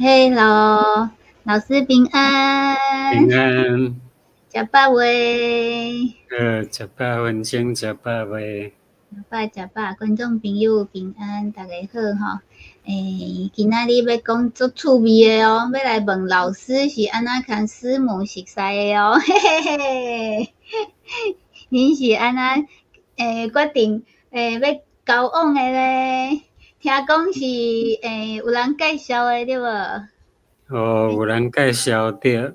Hello，老師平安。平安。食飽未？食飽，雲清食飽未？食飽食飽，觀眾朋友平安，大家好吼。今仔日欲講足趣味的哦，欲來問老師是按怎共師母熟似的哦，嘿嘿嘿。恁是按怎決定欲交往的咧？聽講是有人介紹的對無？哦，有人介紹對。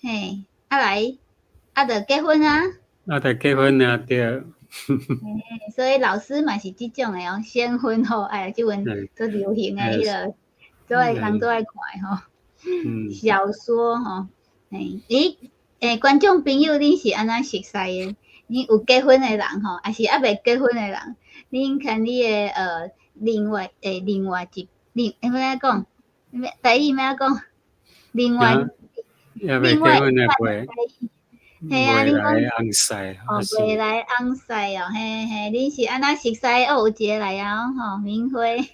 嘿，啊來，啊就結婚啊？啊，就結婚啊，對。所以老師嘛是這種的哦，先婚後愛，這陣足流行的彼個，做愛人做愛看的吼。小說吼，嘿，咦，觀眾朋友，恁是按怎熟似的？恁有結婚的人吼，抑是猶未結婚的人？恁看你的另外一另欲按怎講？台語欲按怎講？另外，猶未結婚的未？嘿啊，未來翁婿。哦，未來翁婿哦，嘿嘿，恁是按怎熟似？哦，有一個來啊，吼，明輝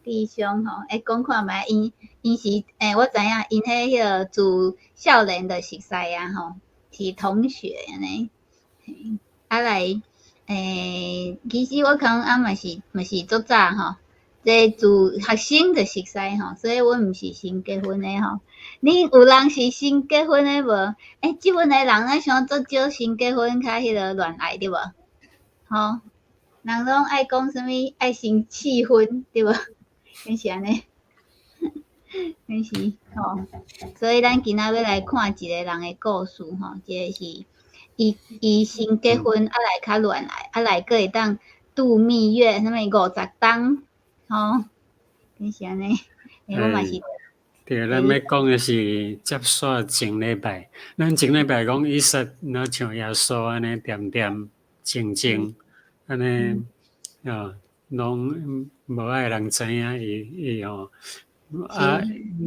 弟兄吼，講看覓，𪜶是我知影，𪜶彼個自少年就熟似啊，吼，是同學按呢。啊來，其實我感覺啊嘛是足早吼，這自學生就熟似吼，所以阮毋是新結婚的吼。恁有人是新結婚的無？這陣的人咱想足少新結婚較彼個戀愛對無？吼，人攏愛講啥物愛先試婚對無？敢是按呢？敢是吼？所以咱今仔欲來看一個人的故事吼，這個是伊先結婚，啊來較戀愛，啊來閣會當度蜜月，啥物50冬，吼，敢是按呢？我嘛是。對，咱欲講的是接煞前禮拜，咱前禮拜講以撒若像耶穌按呢恬恬靜靜，按呢哦，攏無愛人知影伊吼，啊，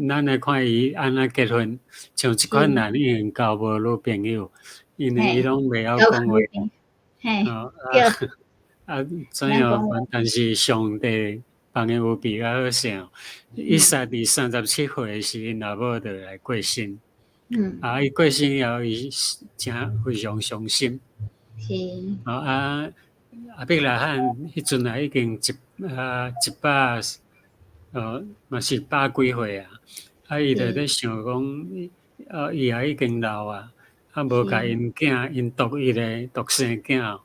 咱來看伊按怎結婚，像這款人已經交無女朋友，因為伊攏袂曉講話，哦啊啊，怎樣？但是上帝幫伊預備較好勢，以撒佇37歲時，𪜶老母就來過身。啊，伊過身以後，伊誠非常傷心。啊，亞伯拉罕彼陣啊，已經一百，嘛是百幾歲啊。啊，伊就咧想講，啊，伊也已經老啊，啊，無共𪜶囝，𪜶獨一个獨生囝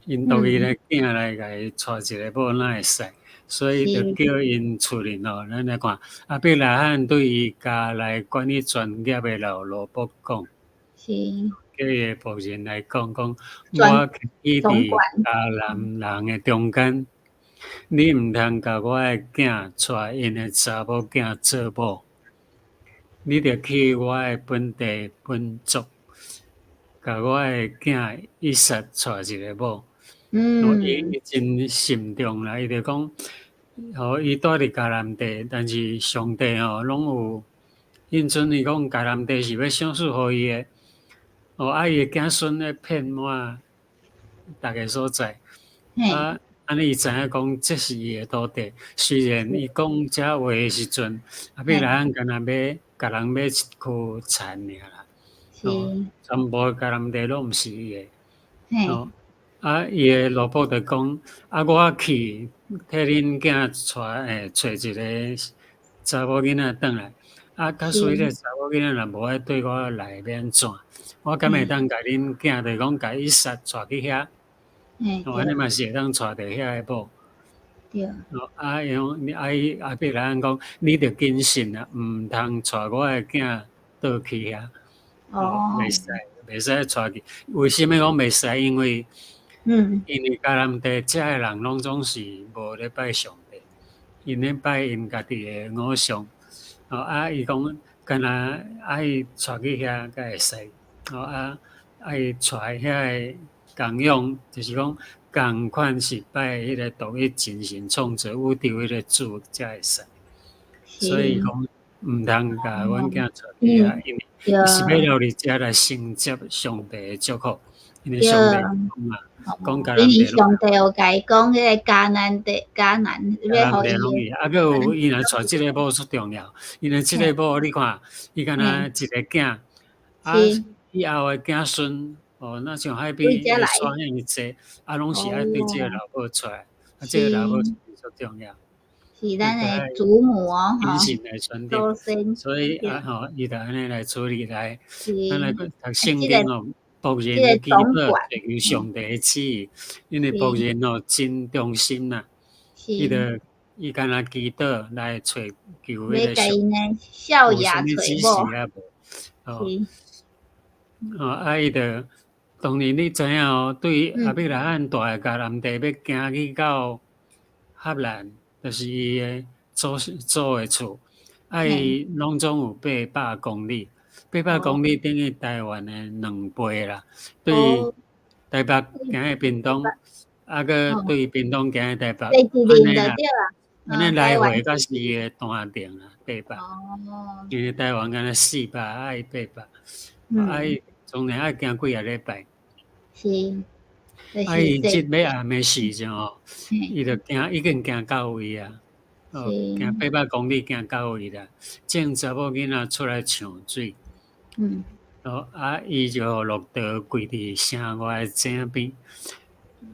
，𪜶獨一个囝來共伊娶一個某，哪會使？所以就叫𪜶厝裡吼，咱來看，亞伯拉罕對伊家內管理全業的老奴僕講，叫伊的僕人來講講，我去佇迦南人的中間，你毋通共我的囝娶𪜶的查某囝做某，你著去我的本地本族，共我的囝以撒娶一個某。伊真慎重啦，伊就講，吼，伊住佇迦南地，但是上帝吼攏有應准伊講迦南地是欲賞賜予伊的，哦，啊，伊的子孫咧遍滿逐个所在，啊，按呢伊知影講這是伊的土地。雖然伊講這話的時陣，亞伯拉罕干焦欲共人買一箍田爾啦，哦，全部迦南地攏毋是伊的，哦。啊！伊的奴僕就講：啊，我去替恁囝娶揣一個查某囡仔轉來。啊，假使彼個查某囡仔若無愛綴我來，欲按怎？我敢會當共恁囝，就是講共以撒帶去遐？哦，按呢嘛是會當娶著遐个某。哦，啊，伊講，啊，伊亞伯拉罕講，你著謹慎啊，毋通帶我的囝倒去遐。哦，袂使，袂使帶去。為啥物講袂使？因為迦南地遮的人攏總是無咧拜上帝，𪜶咧拜𪜶家己的偶像。哦啊，伊講敢若愛帶去遐才會使。哦啊，愛帶遐个供養，就是講仝款是拜彼個獨一真神創造宇宙彼個主才會使。所以講毋通共阮囝帶去遐，因為是欲留佇遮來承接上帝的祝福。因為上帝講嘛，講迦因為南地上帝有共伊講彼个迦南地，迦南欲予迦南地攏伊，啊，閣有伊若娶這个某足重要，因為這个某你看，伊敢若一个囝，啊，以後的子孫哦，若像海邊的沙遐爾濟，啊，攏是愛對這个老母出來，啊，這个老母足重要。是咱的祖母哦，親信來傳遞，所以啊吼，伊就按呢來處理來。咱來讀聖經哦，僕人的祈禱尋求上帝的旨意，因為僕人哦真忠心啦，伊就伊敢若祈禱來揣求彼個上帝有啥物指示啊無？哦，哦，啊伊就當然你知影哦，對亞伯拉罕蹛的迦南地欲行去到哈蘭。就是伊的祖祖的厝，啊，伊攏總有800公里，八百公里等於台灣的兩倍啦。對台北行去屏東，啊，閣對屏東行去台北，按呢啦，按呢來回才是伊的單程啦，八百。因為台灣敢若400，啊伊八百，啊伊當然愛行幾仔禮拜。是。啊！伊這欲暗的時陣吼，伊就行，已經行到位啊！哦，行800公里行到位啦。眾查某囡仔出來搶水。哦，啊，伊就予駱駝跪佇城外的井邊。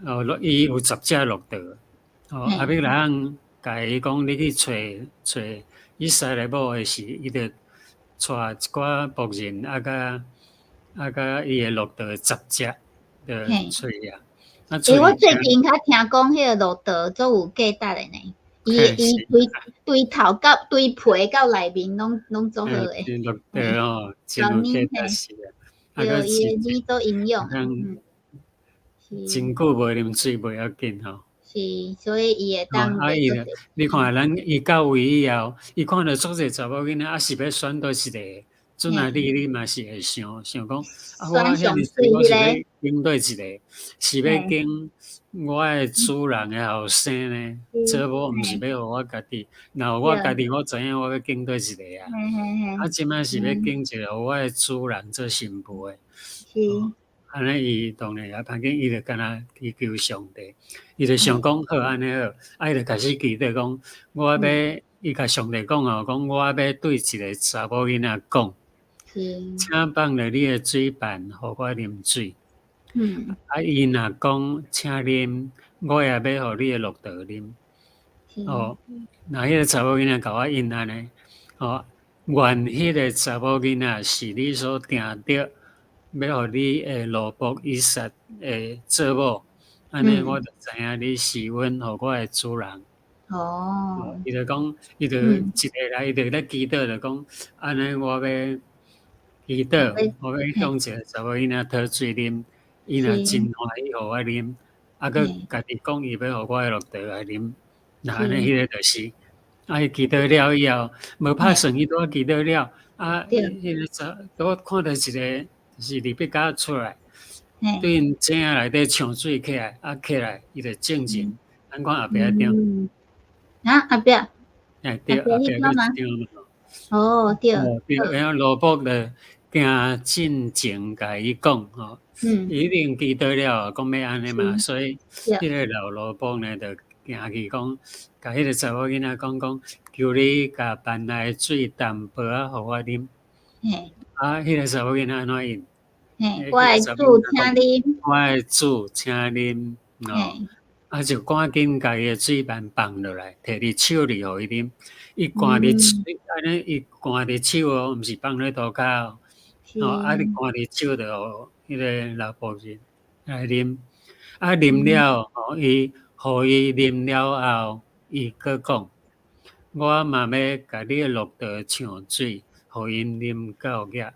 哦，伊有十隻駱駝。哦，亞伯拉罕共伊講：你去揣揣以撒的某的時，伊就帶一寡僕人，啊，佮啊佮伊的駱駝十隻，就揣啊。欸，我最近較聽講彼个駱駝足有價值的呢，伊伊對對頭到對皮到內面攏攏足好的。駱駝哦，真有價值是啊，對，伊的乳足營養。真久無啉水袂要緊吼。是，所以伊會當。啊伊，你看咱伊到位以後，伊看著足濟查某囡仔，啊是欲選佗一个？陣啊，你你嘛是會想想講，啊，我遐爾濟，我是欲揀佗一個，是欲揀我的主人的後生呢？這某毋是欲予我家己，若予我家己，我知影我欲揀佗一個啊。啊，這擺是欲揀一個予我的主人做新婦的。按呢，伊當然也反正伊就敢若祈求上帝，伊就想講好按呢好，啊，伊就開始祈禱講，我欲伊共上帝講哦，講我欲對一個查某囡仔講。請放落你的水盤，予我啉水。啊，伊若講請啉，我也欲予你的駱駝啉。哦，若彼个查某囡仔共我應按呢，哦，願彼个查某囡仔是你所定著，欲予你的奴僕以撒的做某，按呢我就知影你施恩予我的主人。伊就講，伊就一个來，伊就咧祈禱，就講，按呢我欲祈禱，我欲向一个查某囡仔討水啉，伊若真歡喜予我啉，啊，閣家己講伊欲予我的駱駝來啉，若按呢，彼个就是，啊，伊祈禱了以後，無拍算，伊拄仔祈禱了，啊，彼个查拄看著一个就是利百加出來，對𪜶井仔內底搶水起來，啊，起來，伊就進前，咱看後壁一張。啊，後壁。哎，對，後壁閣一張嘛。哦，對。對，然後奴僕就行進前共伊講吼，伊一定祈禱了，講欲按呢嘛，所以彼个老奴僕呢就行去講，共彼个查某囡仔講講，求你共盤內的水淡薄仔予我啉。啊，彼个查某囡仔按怎應？我的主，請啉。我的主，請啉。哦，啊，就趕緊共伊的水盤放落來，提佇手裡予伊啉。伊攑佇手，按呢伊攑佇手哦，毋是放咧塗跤哦。哦，啊，你攑佇手就予彼个老僕人來啉。啊，啉了，吼，伊予伊啉了後，伊閣講：我嘛欲共你的駱駝搶水，予𪜶啉夠額。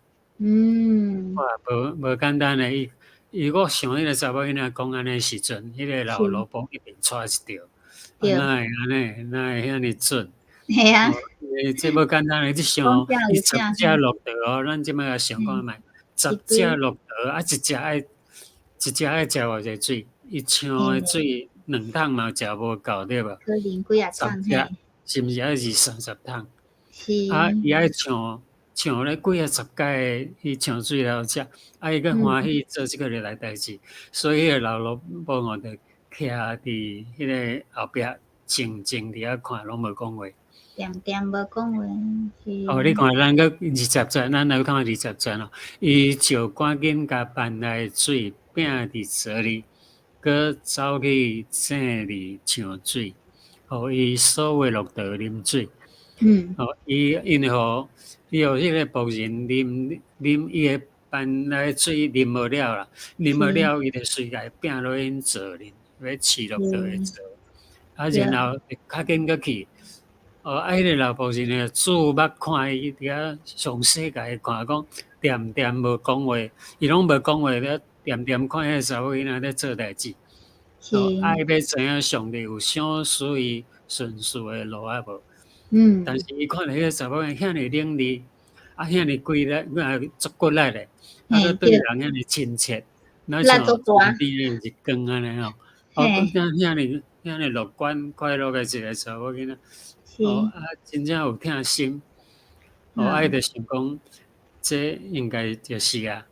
哇，無無簡單的，伊伊我想彼个查某囡仔講按呢時陣，彼个老奴僕一定掣一著，啊，哪會按呢？哪會遐爾準？嘿啊。這無簡單的，你想，伊十隻駱駝哦，咱這擺來想看覓，十隻駱駝啊，一隻愛食偌濟水？伊搶的水兩桶嘛食無夠對無？可能幾仔桶。十隻，是毋是愛二三十桶？是。啊，伊愛搶唱咧幾仔十擺去搶水來予食，啊伊閣歡喜做這個來代誌，所以彼個老羅母吼就徛佇彼個後壁靜靜佇遐看，攏無講話。恬恬無講話，是。哦，你看咱閣二十節，咱來看二十節咯。伊就趕緊共辦來水摒佇槽裡，閣走去井裡搶水，予伊所有駱駝啉水。哦，伊因為予伊予彼个僕人啉啉伊的辦來水啉無了啦，啉無了，伊就隨共摒落𪜶槽裡，欲飼駱駝的槽。啊，然後較緊閣去。哦，啊，彼個老僕人呢，注目看伊佇遐詳細共伊看，講恬恬無講話，伊攏無講話，咧恬恬看彼個查某囡仔咧做代誌。哦，啊，伊欲知影上帝有賞賜伊順序的路仔無？但是伊看著彼個查某囡仔遐爾伶俐，啊，遐爾規力，啊，足骨力的，啊，閣對人遐爾親切，若像天邊的日光按呢吼，哦，閣遐爾遐爾樂觀快樂的一個查某囡仔。哦，啊，真正有疼心，哦，啊，伊就想講，這應該就是啊，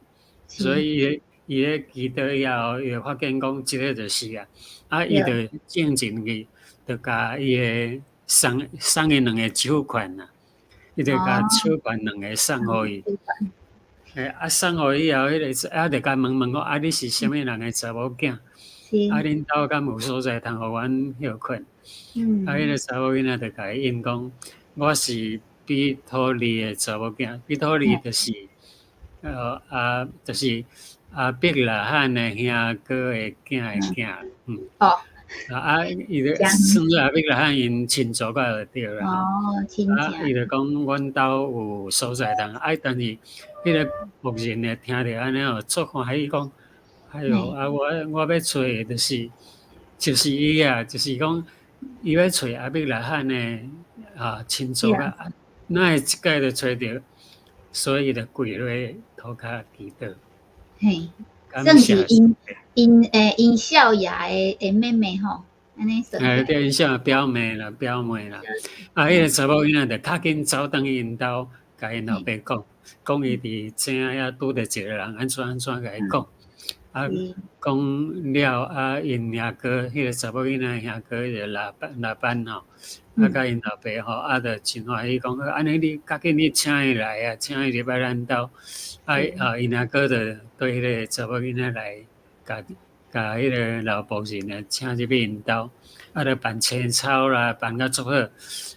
所以伊咧祈禱以後，伊就發現講，這个就是啊，啊，伊就靜靜去，就共伊的送送伊兩个手環啊，伊就共手環兩个送予伊，欸，啊，送予以後，彼个啊，就共問問講，啊，你是啥物人的查某囝？啊，恁兜敢有所在通予阮歇睏？啊，彼个查某囡仔就共伊應講，我是彼土利的查某囝，彼土利就是，啊，就是亞伯拉罕的兄哥的囝的囝，嗯。啊，伊就算做亞伯拉罕𪜶親族仔就對啦。哦，親啊，伊就講阮兜有所在通，啊，但是彼个僕人呢，聽著按呢哦，足歡喜講，哎喲，啊，我欲揣的就是伊啊，就是講伊欲揣亞伯拉罕的啊親族啊，哪會這擺就揣著，所以伊就跪落塗跤祈禱。嘿，算是𪜶𪜶欸𪜶少爺的妹妹吼，按呢算。欸，對，𪜶少表妹啦，表妹啦。啊，彼个查某囡仔就較緊走轉去𪜶兜，共𪜶老爸講，講伊佇井遐拄著一个人，按怎按怎共伊講。啊，講了啊，𪜶兄哥，彼个查某囡仔兄哥，彼个拉班拉班吼，啊，共𪜶老爸吼，啊，就真歡喜講，按呢你較緊你請伊來啊，請伊入來咱兜。啊啊，𪜶兄哥就對彼个查某囡仔來，共共彼个老僕人呢請入去𪜶兜，啊，就辦青草啦，辦甲足好，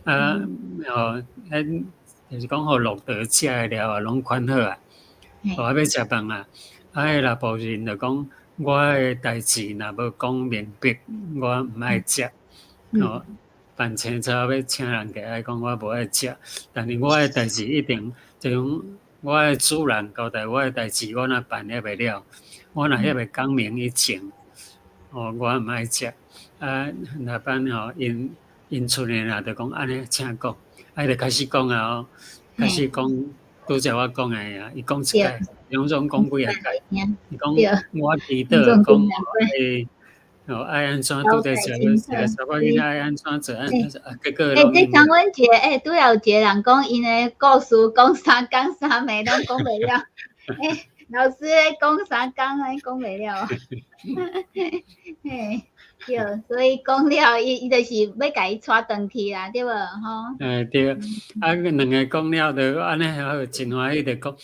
啊，吼，彼就是講予駱駝食的料啊，攏款好啊，哦，欲食飯啊。啊！彼老僕人就講，我的代誌若無講明白，我毋愛食。哦，辦青草欲請人過來講，我無愛食。但是我的代誌一定就講，我的主人交代我的代誌，我若辦抑袂了，我若抑袂講明以前，哦，我毋愛食。啊，拉班吼，𪜶𪜶厝的人就講按呢，請講，啊，伊就開始講啊，哦，開始講拄才我講的啊，伊講一擺。攏總講幾仔擺，伊講我祈禱講欸，哦愛按怎拄著一個一個查某囡仔愛按怎做，按怎啊，結果欸，這請問一下，欸，拄仔有一個人講𪜶的故事講三工三暝攏講袂了，欸，老師咧講三工按呢講袂了。嘿，對，所以講了，伊伊就是欲共伊帶轉去啦，對無吼？欸，對，啊，兩个講了就按呢好，真歡喜就講。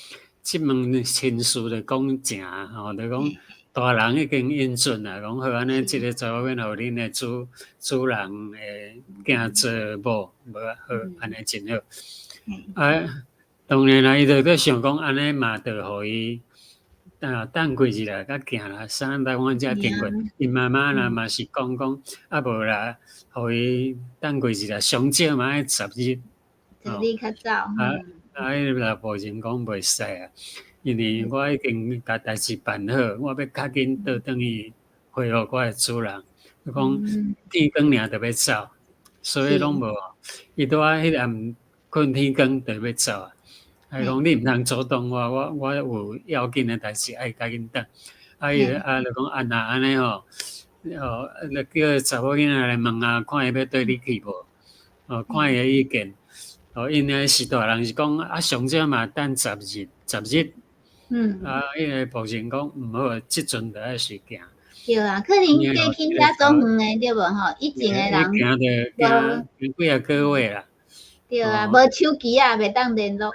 這門親事就講成吼，就講大人已經應准啊，講好按呢，這个查某囡仔予恁的主主人的囝做某，無好按呢真好。啊，當然啦，伊就閣想講按呢嘛，就予伊啊等幾日啦，閣行啦，啥來阮遮經過，𪜶媽媽啦嘛是講講啊無啦，予伊等幾日啦，上少嘛愛十日。十日較早。啊啊！彼个老僕人講袂使啊，因為我已經共代誌辦好，我欲較緊倒轉去恢復我的主人。伊講天光爾就欲走，所以攏無。伊拄仔彼暗睏天光就欲走啊。伊講你毋通阻擋我，我我有要緊的代誌愛較緊轉。啊伊啊就講啊若按呢吼，哦，就叫查某囡仔來問啊，看伊欲綴你去無？哦，看伊的意見。哦，𪜶的序大人是講啊，上少嘛等十日，十日。啊，彼个僕人講毋好，這陣就愛隨行。對啊，可能過去遐足遠的對無吼？以前的人行著行行幾仔個月啦。對啊，無手機啊，袂當聯絡。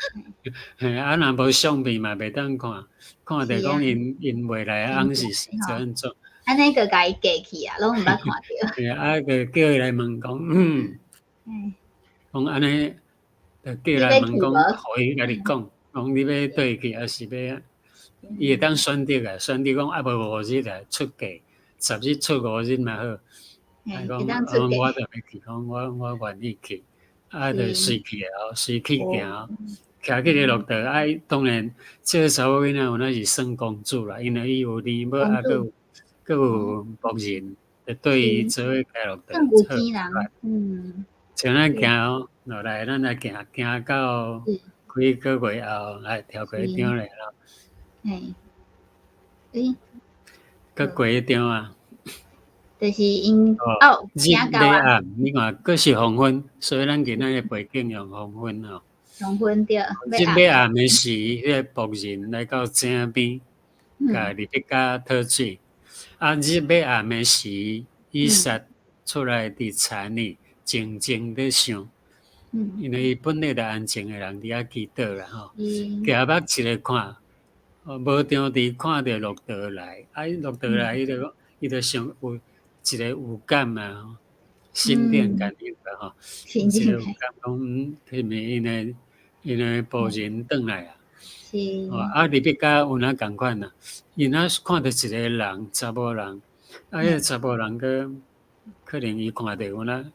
嘿，啊，若無相片嘛，袂當看，看著講𪜶𪜶未來翁是怎按怎。按呢就共伊過去啊，攏毋捌看著。嘿，啊，就叫伊來問講，講按呢，就叫伊來問講，予伊家己講，講你欲綴去，抑是欲？伊會當選擇啊，選擇講啊無五日啊出嫁，十日出五日嘛好。啊講，我就欲去，講我願意去，啊就隨去哦，隨去行，徛去個駱駝，啊當然，這个查某囡仔有影是算公主啦，因為伊有奶母，啊閣有閣有僕人，就綴伊做伙騎駱駝。有錢人，嗯。像咱行落來，咱來行行到幾個月後，來跳過一張來啦。嘿，欸，閣過一張啊。就是𪜶哦，日欲暗，你看，閣是黃昏，所以咱今仔的背景用黃昏吼。黃昏對。日欲暗的時，彼个僕人來到井邊，共利百加討水。啊，日欲暗的時，以撒出來佇田裡靜靜咧想。因為伊本來就安靜的人，佇遐祈禱啦吼。舉目一个看，無張佇看著駱駝來，啊，駱駝來，伊就想有一個有感啊，心電感應啦吼，一個有感講，是毋是𪜶的僕人轉來啊？啊，利百加有哪仝款啊？伊若看著一個人，查某人，啊，彼个查某人閣可能伊看著有哪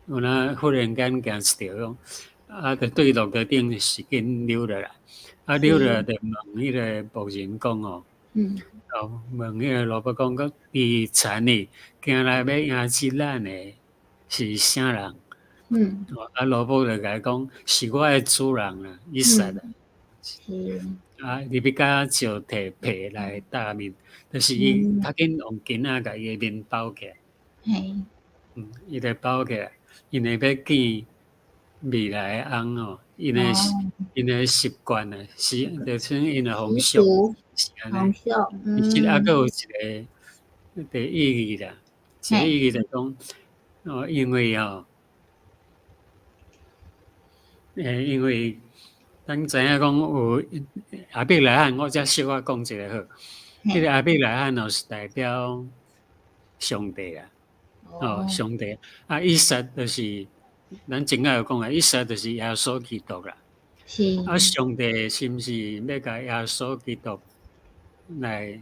有哪忽然間驚一著講，啊，就對駱駝頂是緊溜落來，啊，溜落來就問彼个僕人講哦，哦，問彼个蘿蔔講講，佇田裡行來欲迎接咱的是啥人？啊，蘿蔔就共伊講，是我的主人啦，以撒啦。啊，利百加就提被來搭面，就是伊較緊用巾仔共伊的面包起來。伊就包起來，因為欲見未來的翁哦，𪜶的習慣啊，是就算𪜶的風俗是按呢。其實猶閣有一个的意義啦，一個意義就講，哦，因為吼，因為咱知影講有亞伯拉罕，我才小可講一下好。彼个亞伯拉罕哦，是代表上帝啊，哦，上帝啊，以撒就是咱前仔有講啊，以撒就是耶穌基督啦。啊，上帝是毋是欲共耶穌基督來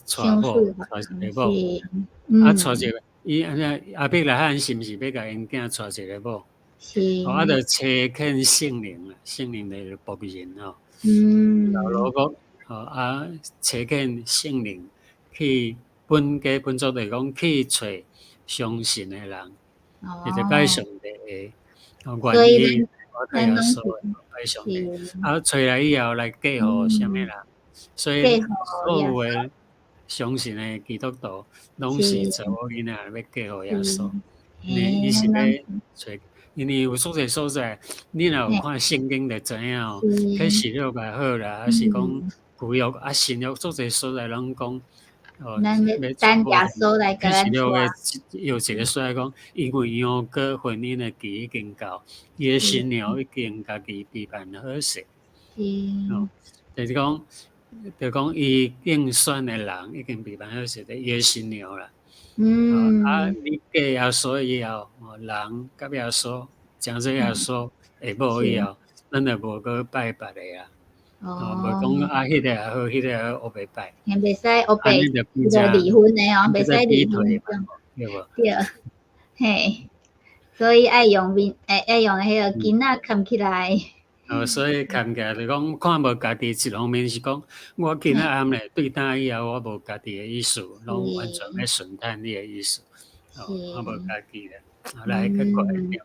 娶某，娶一個某？啊，娶一個，伊按呢亞伯拉罕是毋是欲共𪜶囝娶一個某？啊，就差遣聖靈啦，聖靈就是僕人吼。老蘿蔔，吼啊，差遣聖靈去本家本族來講去揣相信的人，伊就解上帝的願意，我對耶穌拜上帝，啊，揣來以後來嫁予啥物人？所以所有的相信的基督徒，攏是查某囡仔欲嫁予耶穌，因為伊是欲揣。因為有足濟所在，你若有看聖經就知影哦。啟示錄也好啦，抑是講舊約啊新約足濟所在攏講哦，咱欲等耶穌來共咱啟示錄的有一個所在講，因為羊羔婚姻的期已經到，伊的新娘已經家己備辦好勢。哦，就是講，就講伊競選的人已經備辦好勢，伊的新娘啦。啊，你嫁耶穌以後，人佮耶穌，成做耶穌的某以後，咱就無閣拜別个啊。哦，無講啊，彼个也好，彼个也好，烏白拜。袂使烏白，就離婚的哦，袂使離婚。對無？對，嘿，所以愛用面，愛用彼个巾仔崁起來。哦，所以崁起來就講看無家己一方面是講，我今仔暗咧對今以後我無家己的意思，攏完全欲順趁你的意思，哦，我無家己咧，來閣過一點。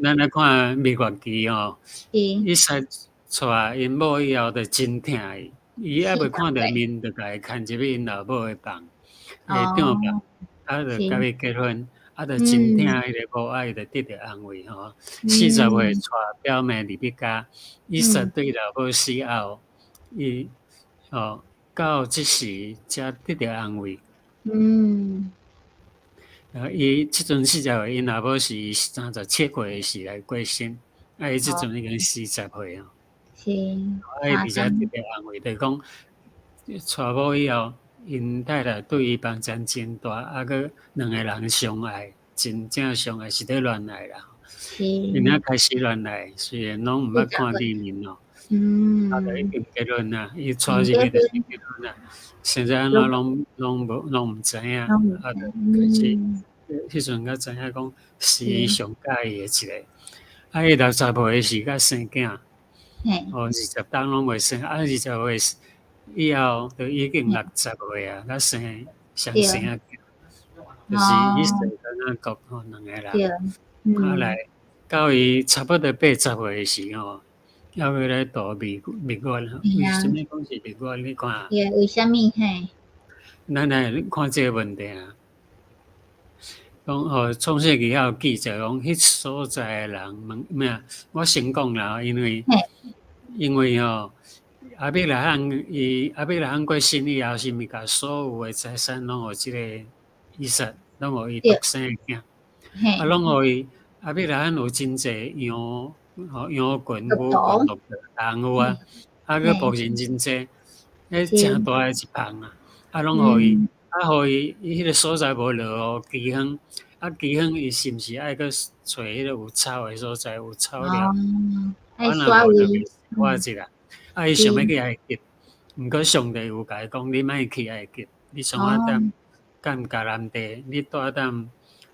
咱來看彌月記吼，以撒娶𪜶某以後就真疼伊，伊猶未看著面，就共伊牽入去𪜶老母的房，的帳房，啊，就共伊結婚，啊，就真疼彼个某，啊，伊就得著安慰吼。40歲娶表妹利百加，以撒對老母死後，伊吼到這時才得著安慰。啊，伊這陣40歲，𪜶老母是37歲時來過身，啊，伊這陣已經40歲啊。啊，伊佇遮得著安慰，就是講娶某以後，𪜶太太對伊幫助真大，啊，閣兩个人相愛，真正相愛，是咧戀愛啦。𪜶才開始戀愛，雖然攏毋捌看見面咯。啊，就已經結婚啦，伊娶入去就是結婚啦。現在按怎攏攏無攏毋知影，啊，就開始彼陣才知影講是伊上佮意的一个。啊，伊60歲時才生囝，哦，20冬攏未生，啊，20歲以後就已經60歲啊，才生上生仔囝，就是以撒佮雅各吼兩個人。啊來到伊差不多80歲時吼，猶閣咧度蜜蜜月，為啥物講是蜜月？你看。對，為啥物嘿？咱來看這個問題啊。講吼，創世記還有記載講，彼所在的人問咩啊？我先講啦，因為因為吼，亞伯拉罕伊亞伯拉罕過身以後，是毋是共所有的財產攏予這个以撒，攏予伊獨生的囝，啊，攏予伊。亞伯拉罕有真濟羊，吼羊群、牛群、駱駝動物啊，啊，閣僕人真濟，彼誠大的一棚啊，啊，攏予伊，啊，予伊，伊彼个所在無落雨，饑荒，啊，饑荒，伊是毋是愛閣揣彼个有草的所在，有草料？啊，若無就袂活一啦。啊，伊想欲去埃及，毋過上帝有共伊講，你莫去埃及，你創啊踮踮迦南地，你蹛踮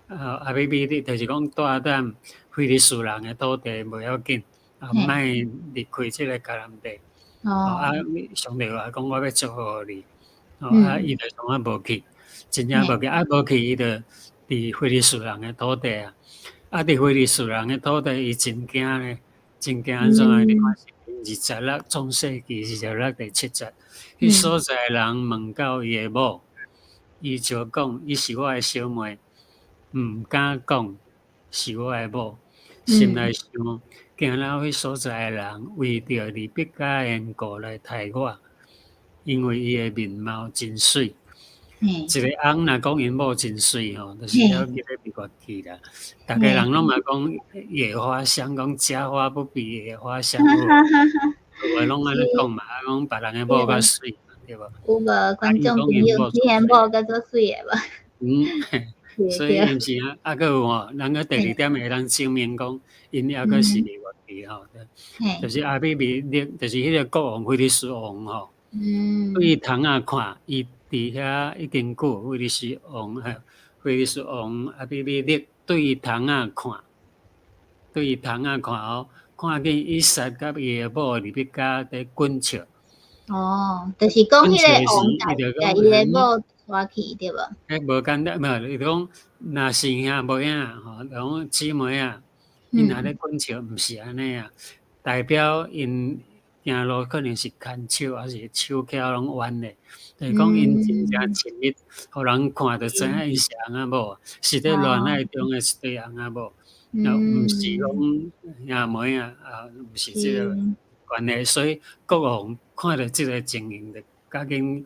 啊亞比米勒，就是講蹛踮非利士人的土地無要緊，啊，莫離開這个迦南地。啊，上帝話講，我欲祝福你。哦，啊，伊就創啊無去，真正無去，啊，無去，伊就佇非利士人的土地啊。啊，佇非利士人的土地，伊真驚咧，真驚按怎啊？你看是26，創世記26第7節，彼所在的人問到伊的某，伊就講，伊是我的小妹，毋敢講是我的某，心內想，驚了彼所在的人為著利百加的緣故來刣我，因為伊的面貌真媠。一个翁若講𪜶某真媠吼，就是了結咧蜜月期啦。逐家人攏嘛講野花香，講家花不比野花香，有的攏按呢講嘛，啊講別人的某較媠，對無？有無觀眾朋友，你的某較做媠的無？嗯，所以毋是啊，啊閣有吼，咱閣第二點會當證明講，𪜶猶閣是蜜月期吼，就是亞比米勒，就是彼个國王非利士王吼，對窗仔看，伊佇遐已經久，非利士王，非利士王亞比米勒對窗仔看，對窗仔看哦，看見以撒佮伊的某利百加佇滾笑。哦，就是講彼个王共伊的某帶去對無？彼無簡單，無伊講若是兄妹仔吼，講姊妹仔，𪜶若咧滾笑，毋是按呢啊，代表𪜶行路可能是牽手，抑是手牽攏彎的，就是講𪜶真正親密，予人看就知影𪜶是翁仔某，是咧戀愛中的一對翁仔某，啊，毋是講兄妹仔啊，毋是這个關係，所以國王看著這个情形，就趕緊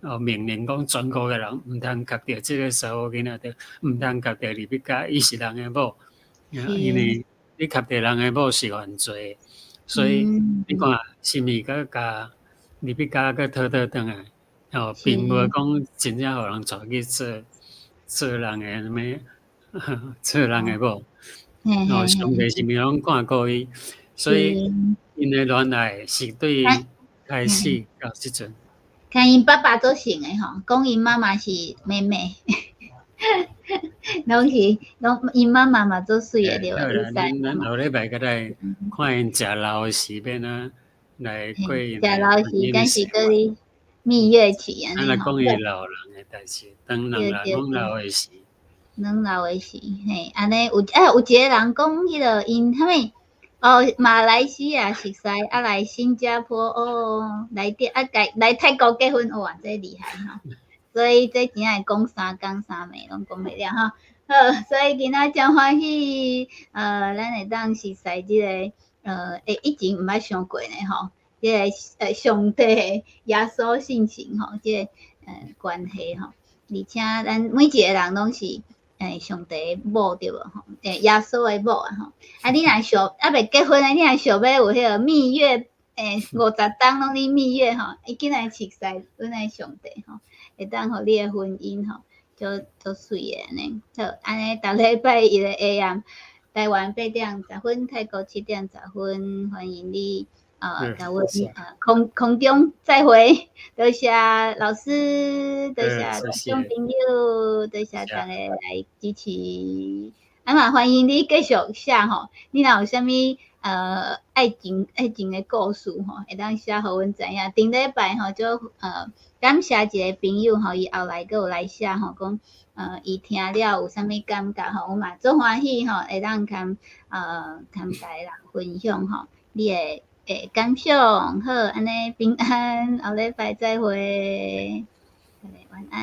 哦命令講全國的人毋通𤆬著這个查某囡仔，著毋通𤆬著利百加，伊是人的某，因為你𤆬著人的某是犯罪，所以你看是毋是閣共利百加閣討討轉來？哦，並無講真正予人帶去做做人的啥物，做人的某。哦，上帝是毋是攏看顧伊？所以𪜶的戀愛是對開始到這陣。看𪜶爸爸做成的吼，講𪜶媽媽是妹妹，攏是攏𪜶媽媽嘛做媠的對無？咱後禮拜閣來看𪜶食老時欲按怎來過𪜶食老時，敢是閣咧蜜月期按呢。咱來講伊老人的代誌，當人人攏老的時。攏老的時，嘿，按呢有啊有一个人講彼个𪜶啥物？哦，馬來西亞熟似，啊來新加坡哦，來佇啊來來泰國結婚，哇，這厲害吼！所以這真正講三工三暝攏講袂了吼。好，所以今仔真歡喜，咱會當熟似這个，以前毋捌想過呢吼，這个上帝耶穌性情吼，這个關係吼，而且咱每一个人攏是上帝的某對無吼？耶穌的某啊吼。啊，你若想猶未結婚的，你若想欲有彼个蜜月，50冬攏咧蜜月吼，伊緊來熟似阮的上帝吼，會當予你的婚姻吼，足足媠的按呢。好，按呢，逐禮拜一的 AM，台灣8點10分，泰國7點10分，歡迎你共阮空中再會，多謝老師，多謝觀眾朋友，多謝大家來支持。啊嘛，歡迎你繼續寫吼，你若有啥物愛情的故事吼，會當寫予阮知影。頂禮拜吼，就感謝一个朋友吼，伊後來閣有來寫吼，講伊聽了有啥物感覺吼，我嘛足歡喜吼，會當共逐个人分享吼，你的感想。好，按呢平安，後禮拜再會，大家晚安。